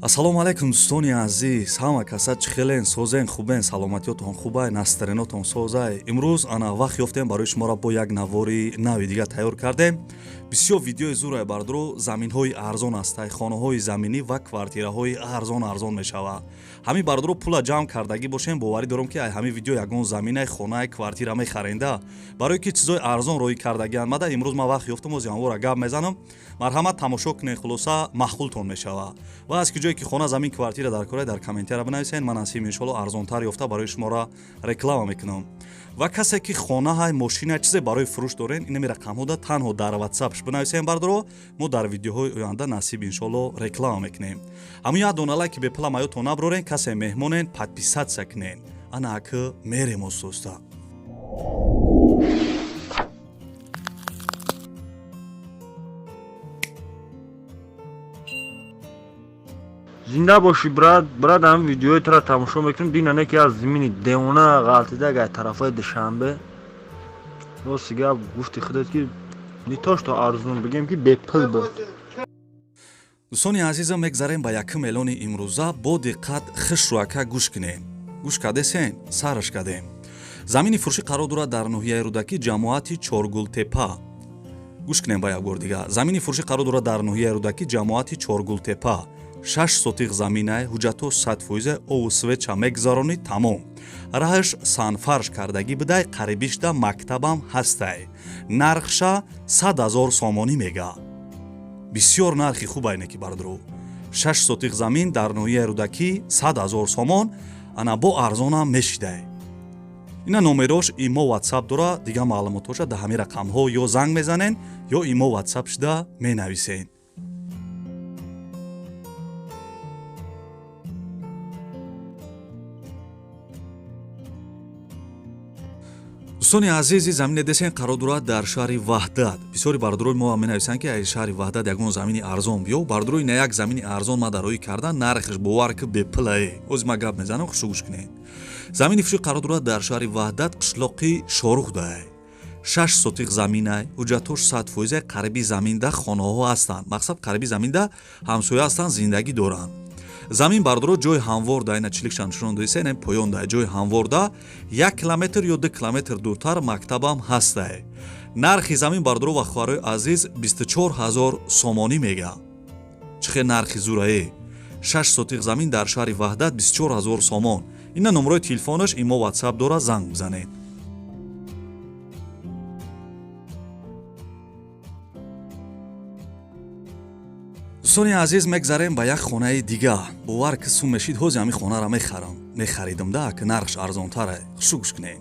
Ассалому алайкум, дӯстони азиз, ҳама каса чӣ хелен, созен, хубен, саломатиётон хубай, настаренотон созай? Имрӯз ана вақт ёфтем, барои шуморо бо як навори нави дига тайёр кардем. Бисёр видеои зурай, бардро, заминҳои арзон ҳастай, хонаҳои заминӣ ва квартираҳои арзон арзон мешавад. Ҳамин, бардро, пула ҷамъ кардагӣ бошем, боварӣ дорам, ки ай ҳамин видео ягон заминай, хонаи, квартира мехаренда, барое ки чизои арзон роҳӣ кардагианд. Мада имрӯз ман вақт ёфтам, ози ҳамвора гап мезанам. Марҳамат, тамошо кунед, хулоса, маъқултон мешавад. Ва аз ки ҷое ки хона, замин, квартира дар кора, дар комментария бинависед, ман насиб иншоалло арзонтар ёфта барои шуморо реклама мекунам. Ва касе ки хонаҳай, мошина, чизе барои фурӯш дорен, инами рақамҳода танҳо дар ватсапш бинависем, бардоро, мо дар видеоҳои оянда насиб иншоалло реклама мекунем. Ҳамун як дона лайки бепула маётон наброрен, касе меҳмонен, подписаться кунен. Ана аки мерем остоста. Зинда бошӣ, брат, брат. Ҳамин видеои тура тамошо мекунем. Дина не ки аз зимини девона ғалтида гай тарафҳои Душанбе. Рости гап, гуфти худат, ки не то что арзун, бигем, ки бепул буд. Дӯстони азизам, мегзарем ба якум эълони имрӯза. Бо диққат хишру ака гӯш кунем. Гӯш кардесен? Сараш кардем. Замини фурӯшӣ қарор дорад дар ноҳияи Рӯдакӣ, ҷамоати Чоргултепа. Гӯш кунем ба як бор дига. Замини фурӯшӣ қарор дорад дар ноҳияи Рӯдакӣ, ҷамоати Чоргултепа. 6 сотих заминай, ҳуҷҷатҳо 100%, ову свеча мегузаронӣ, тамом. Раҳаш санфарш кардагӣ бидай, қарибишда мактабам ҳастай. Нархша 100 000 сомонӣ мега. Бисёр нархи хубайне ки, бардро, 6 сотих замин дар ноҳияи Рӯдакӣ, 100 000 сомон, ана бо арзонам мешидай. Ина номерош, имо, ватсап дора. Дигар маълумотҳоша дар ҳамин рақамҳо ё занг мезанен, ё имо, ватсап шуда менависен. Дӯстони азизи, замине десен қарор дорад дар шаҳри Ваҳдат. Бисёри бардорои мо менависанд, ки аз шаҳри Ваҳдат ягон замини арзон биё. Бардорои, на як замини арзон ма дароӣ кардан, нархш, бовар ки, бепулае. Ози ма гап мезанам, хушу гӯш кунед. Замини фурӯшӣ қарор дорад дар шаҳри Ваҳдат, қишлоқи Шоруҳдай. 6 сотих заминай, ҳуҷҷатҳош 100%, қариби заминда хонаҳо ҳастанд, мақсад, қариби заминда ҳамсоя ҳастанд, зиндагӣ доранд. Замин, бардоро, ҷои ҳамвор да, ина чиликшан чунон диса, ина поён да, ҷои ҳамвор да, 1 километр ё 2 километр дуртар мактабам ҳастай. Нархи замин, бардоро ва хоҳарои азиз, 24 000 сомонӣ мега. Чӣ хел нархи зурае! 6 сотих замин дар шаҳри Ваҳдат, 24 000 сомон. Ина номерои телефонаш, имо, ватсап дора, занг бизанед. Дӯстони азиз, мегзарем ба як хонаи дига. Бовар ки, сум мешид, ҳози ҳамин хонаро мехарам, мехаридам да, ки нархш арзонтаре. Хушу гӯш кунед.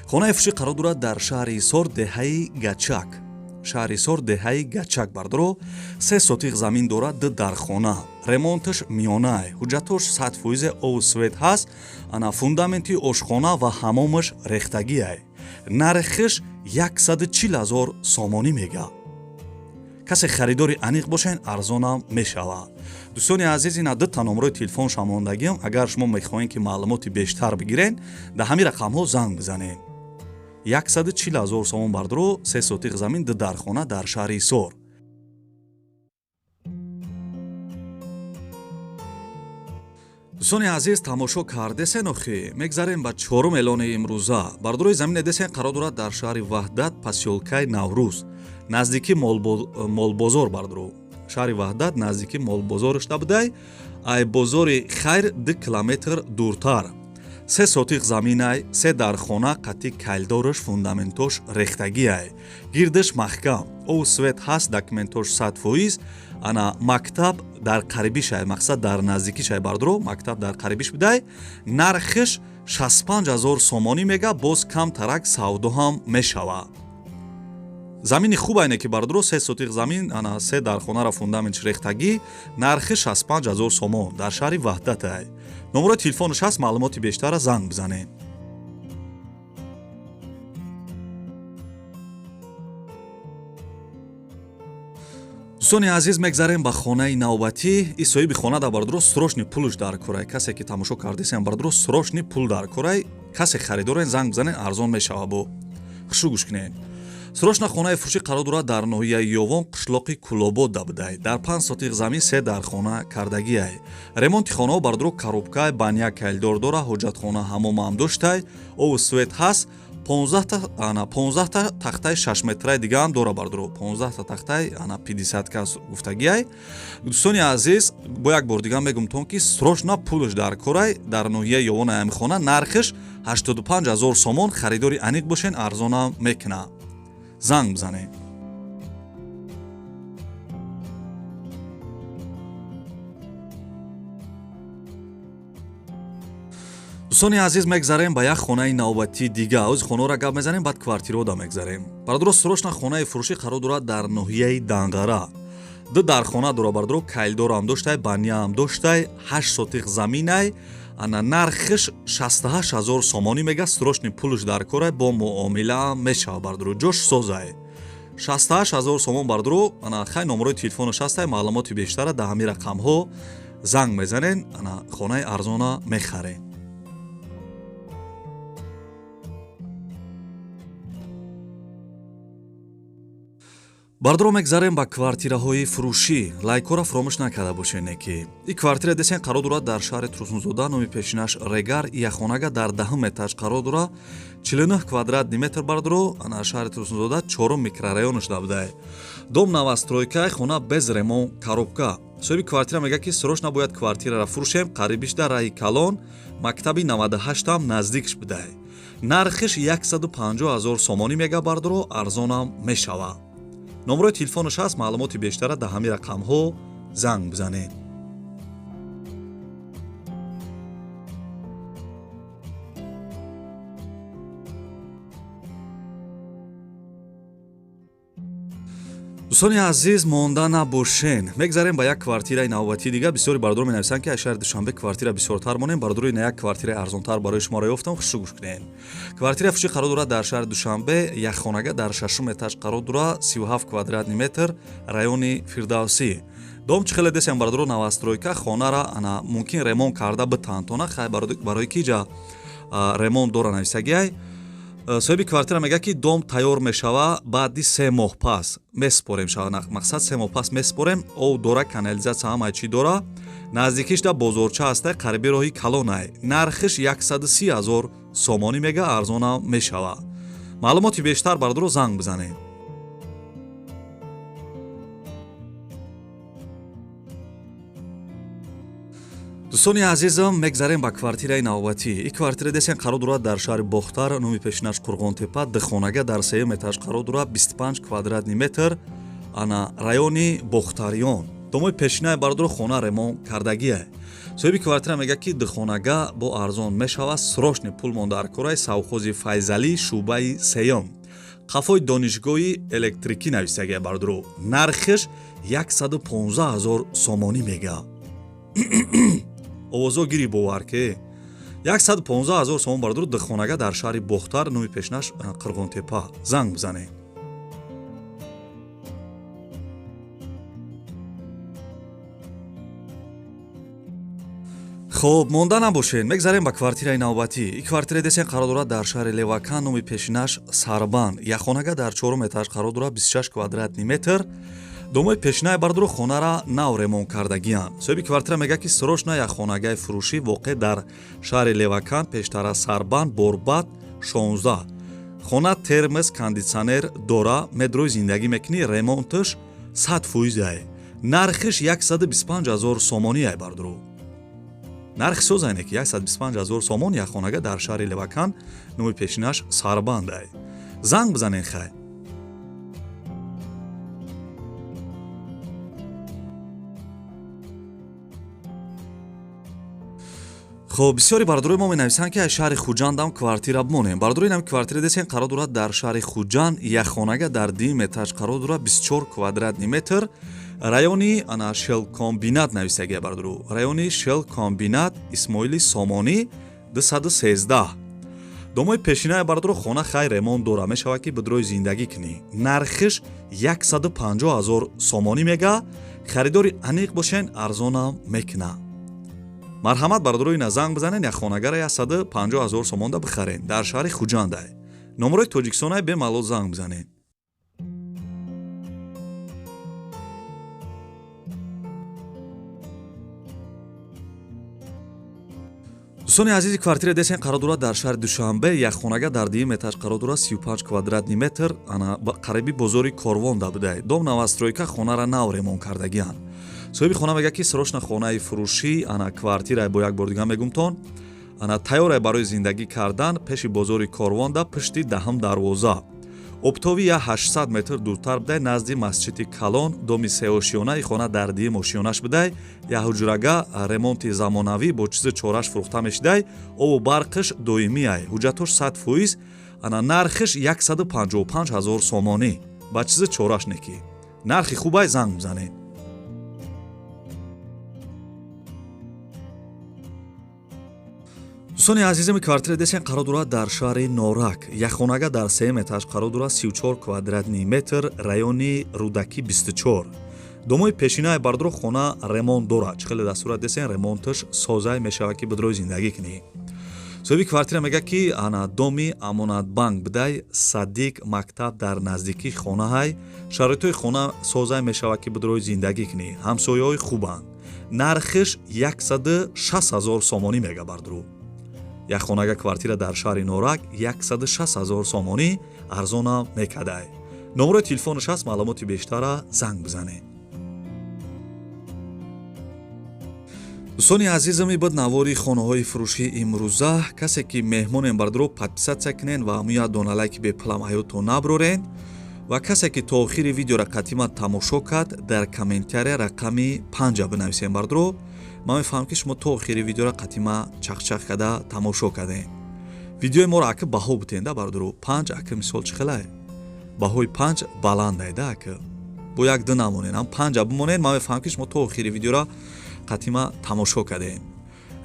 Хонаи фурӯшӣ қарор дорад дар шаҳри Ҳисор, деҳаи Гачак. Шаҳри Ҳисор, деҳаи Гачак, бардоро, 3 сотих замин дорад, ду дархона, ремонташ миёнай, ҳуҷҷатош 100%, ову свет ҳаст, ана фундаменти ошхона ва ҳамомаш рехтагиай. Нархиш 140 000 сомонӣ мега. Касе харидори аниқ бошен, арзонам мешавад. Дӯстони азиз, ина дута номерои телефон шамондагиам. Агар шумо мехоҳем, ки маълумоти бештар бигирен, дар ҳамин рақамҳо занг бизанед. 140 000 сомон, бардоро, 3 сотих замин, ду дархона дар шаҳри Ҳисор. Дӯстони азиз, тамошо кардесен? Охи мегзарем ба чорум эълони имрӯза. Бардорои, замине десен қарор дорад дар шаҳри Ваҳдат, посёлкаи Наврӯз, наздики молбозор. Бардоро, шаҳри Ваҳдат, наздики молбозор шуда будай, ай бозори Хайр 2 километр дуртар. 3 сотих заминай, се дархона, қатъи калдораш, фундаментош рехтагиай, гирдаш маҳкам, ов, свет ҳаст, документош 100%. Ана мактаб дар қарибишай, мақсад, дар наздикишай, бардоро, мактаб дар қарибиш будай. Нархиш 65 000 сомонӣ мега, боз камтарак савдо ҳам мешавад. Замини хуб айне ки, бардоро, 3 сотих замин, ана се дархонара, фундаментш рехтагӣ, нархи 65 000 сомон, дар шаҳри Ваҳдатай. Номерои телефонаш ҳаст, маълумоти бештара занг бизанед. Дӯстони азиз, мегзарем ба хонаи навбатӣ. И соҳиби хона да, бардоро, срочный пулш дар корай. Касе ки тамошо кардесен, бардоро, срочный пул дар корай. Касе харидорен, занг бизанен, арзон мешава. Бо хушу гӯш кунед. Срочно хонаи фурӯшӣ қарор дорад дар ноҳияи Ёвон, қишлоқи Кулобод будай. Дар 5 сотиқ замин се дархона кардагиай. Ремонти хонаҳо, бародаро, коробкай, баня, калидор дора, ҳоҷатхона, ҳамомам доштай, обу свет ҳаст. 15та тахтаи 6 метраи дигаам дора, бародаро, 15та тахтаи ана 50 кас гуфтагиай. Дӯстони азиз, бо як бор дига мегумтон, ки срочно пулш дар корай. Дар ноҳияи Ёвон аями хона нархиш 85 ҳазор сомон. Харидори аниқ бошен, арзонам мекуна, занг бизанед. Дӯстони азиз, мегзарем ба як хонаи навбатии дига. Ози хонаро гап мезанем, баъд квартираода мегзарем. Бародаро, срочно хонаи фурӯшӣ қарор дорад дар ноҳияи Данғара. Ду дархона дора, бародаро, калидорам доштай, баняам доштай, 8 сотиқ заминай. Ана нархиш 68 ҳазор сомонӣ мега. Срочный пулш дар корай, бо муомилаам мешава, бародаро, ҷош созай. 68 ҳазор сомон, бародаро. Ана хай, номерои телефонаш ҳастай, маълумоти бештара дар ҳамин рақамҳо занг мезанен, ана хонаи арзона мехарен. Бародаро, мегзарем ба квартираҳои фурӯшӣ. Лайкҳоро фуромӯш накарда бошед. Неки и квартира десен қарор дорад дар шаҳри Турсунзода, номи пешинаш Регар. Яхонага дар 10-ум этаж қарор дорад, 49 квадратный метр, бародаро. Ана шаҳри Турсунзода, чорум микрорайонаш будай. Дом новостройка, хона без ремонт, коробка. Соҳиби квартира мегӯяд, ки срочно бояд квартираро фурӯшем. Қарибиш дар раҳи калон, мактаби 98ам наздикш будай. Нархиш 150 ҳазор сомонӣ мега, бародаро, арзонам мешавад. Номерои телефонаш ҳаст, маълумоти бештара дар ҳамин рақамҳо занг бизанед. Дӯстони азиз, монда набошен, мегзарем ба як квартираи навбатии дига. Бисёри бародаро менависанд, ки аз шаҳри Душанбе квартира бисёртар монем. Бародарои, на як квартираи арзонтар барои шуморо ёфтам, хушу гӯш кунед. Квартира фурӯшӣ қарор дорад дар шаҳри Душанбе, якхонага дар шашум этаж қарор дорад, 37 квадратный метр, райони Фирдавсӣ. Дом чӣ хеле десем, бародаро, новостройка. Хонара ана мумкин ремонт карда битантона, хай, барои ки ҷа ремонт дора нависагиай. Соҳиби квартира мегӯяд, ки дом тайёр мешава баъди 3 моҳ пас месупорем шава, мақсад 3 моҳ пас месупорем. Об дора, канализатсия, ҳамаи чӣ дора. Наздикиш да бозорча ҳастай, қариби роҳи калонай. Нархиш 130 ҳазор сомонӣ мега, арзонам мешава. Маълумоти бештар, бародаро, занг бизанед. Дӯстони азизам, мегзарем ба квартираи навбатӣ. И квартира десен қарор дорад дар шаҳри Бохтар, номи пешинаш Қурғонтепа, духонага дар сеюм этаж қарор дорад, 25 квадратный метр, ана райони Бохтариён. Домои пешинаи, бародаро, хона ремонт кардагие. Соҳиби квартира мегӯяд, ки духонага бо арзон мешавад, срочный пулмон дар кораи. Совхози Файзалӣ, шӯъбаи сеюм, қафои донишгоҳи электрикӣ нависагия, бародаро. Нархиш 115 ҳазор сомонӣ мега. Овозо гири, бовар ке, 115 ҳазор сомон, бародаро, духонага дар шаҳри Бохтар, номи пешинаш Қурғонтепа. Занг бизанед. Хоб, монда набошед, мегзарем ба квартираи навбатӣ. И квартира десен қарор дорад дар шаҳри Левакан, номи пешинаш Сарбанд, якхонага дар чорум этаж қарор дорад, 26 квадратный метр. Домои пешинаи, бародаро, хонара нав ремонт кардагиянд. Соҳиби квартира мегӯяд, ки срочно як хонагаи фурӯшӣ воқеъ дар шаҳри Левакан, пештара Сарбанд, Борбад 16. Хона термос, кондитсионер дора, медрои зиндагӣ мекунӣ, ремонташ 100 фоизае. Нархиш 125 ҳазор сомоние, бародаро. Нархи созайне ки 125 ҳазор сомон, як хонага дар шаҳри Левакан, номи пешинаш Сарбандай. Занг бизанен, хай. Хоб, бисёри бародарои мо менависанд, ки аз шаҳри Хуҷандам квартира бимонем. Бародарои, инам квартира десен қарор дорад дар шаҳри Хуҷанд, якхонага дар дуюм этаж қарор дорад, 24 квадратный метр, райони ана Шелкомбинат нависагия, бародаро, райони Шелкомбинат, Исмоили Сомонӣ 213. Домои пешинаи, бародаро, хона хай ремонт дора, мешавад, ки бидрои зиндагӣ кунӣ. Нархиш 150 ҳазор сомонӣ мега. Харидори аниқ бошен, арзонам мекуна. Марҳамат, бародарои, ина занг бизанен, як хонагара 150 ҳазор сомонда бихарен, дар шаҳри Хуҷандай. Номерои Тоҷикистонай, бемалол занг бизанед. Дӯстони азизи, квартира десен қарор дорад дар шаҳри Душанбе, якхонага дар дуюм этаж қарор дорад, 35 квадратный метр, ана қариби бозори Корвон да будай. Дом новостройка, хонара нав ремонт кардагианд. Соҳиби хона мегӯяд, ки срочно хонаи фурӯшӣ, ана квартира, бо як бор дига мегумтон, ана тайёрай барои зиндагӣ кардан, пеши бозори Корвонда, пушти даҳум дарвоза, оптовый я 800 метр дуртар будай, назди масҷиди калон, доми сеошёнаи хона дар дуюм ошёнаш будай. Я ҳуҷрага, ремонти замонавӣ, бо чизи чораш фурӯхта мешидай. Обу барқиш доимиай, ҳуҷҷатош 100%. Ана нархиш 155 ҳазор сомонӣ, ба чизи чораш неки нархи хубай, занг бизанед. Дӯстони азизами, квартира десен қарор дорад дар шаҳри Норак, якхонага дар сеюм этаж қарор дорад, 34 квадратный метр, райони Рӯдакӣ 24, домои пешинаи бардоро. Хона ремонт дорад, чӣ хеле дастурат десен, ремонташ созай мешавад, ки бидрои зиндагӣ кунӣ. Соҳиби квартира мегӯяд, ки ана доми Амонатбанк бидай, садик, мактаб дар наздикии хонаҳай, шароитҳои хона созай мешавад, ки бидрои зиндагӣ кунӣ, ҳамсояҳои хубанд. Нархиш 160 ҳазор сомонӣ мега бардуру. Як хонага квартира дар шаҳри Норак 160 ҳазор сомонӣ, арзонам мекадай. Номерои телефонаш ҳаст, маълумоти бештара занг бизанед. Дӯстони азизам, буд навори хонаҳои фурӯшии имрӯза. Касе ки меҳмонем, бардуро, подписаться кунен ва ҳамун як дона лайки бепулам ҳаётон наброрен. Ва касе ки то охири видеора қатима тамошо кард, дар комментария рақами панҷа бинависем. Бардуро, ман мефаҳмам, ки шумо то охири видеора қатима чақчақ карда тамошо кардем. Видеои моро ака баҳо бутен да, бардуро. Панҷ ака, мисол, чӣ хелай баҳои панҷ баландай да, ака бо як ду намонен, ам панҷа бимонен. Ман мефаҳмам, ки шумо то охири видеора қатима тамошо кардем.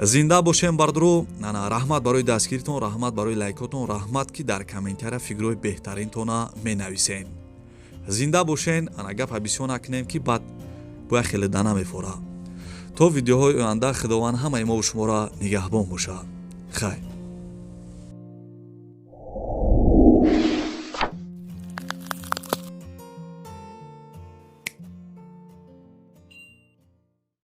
Зинда бошем, бардуро. Ана раҳмат барои дастгиритон, раҳмат барои лайкотон, раҳмат, ки дар комментария фикрҳои беҳтаринтона менависен. Зинда бошен. Ана гапа бисёр накунем, ки баъд бояд хеле дана мефора. То видеоҳои оянда Худованд ҳамаи мову шуморо нигаҳбон бошад. Хайр.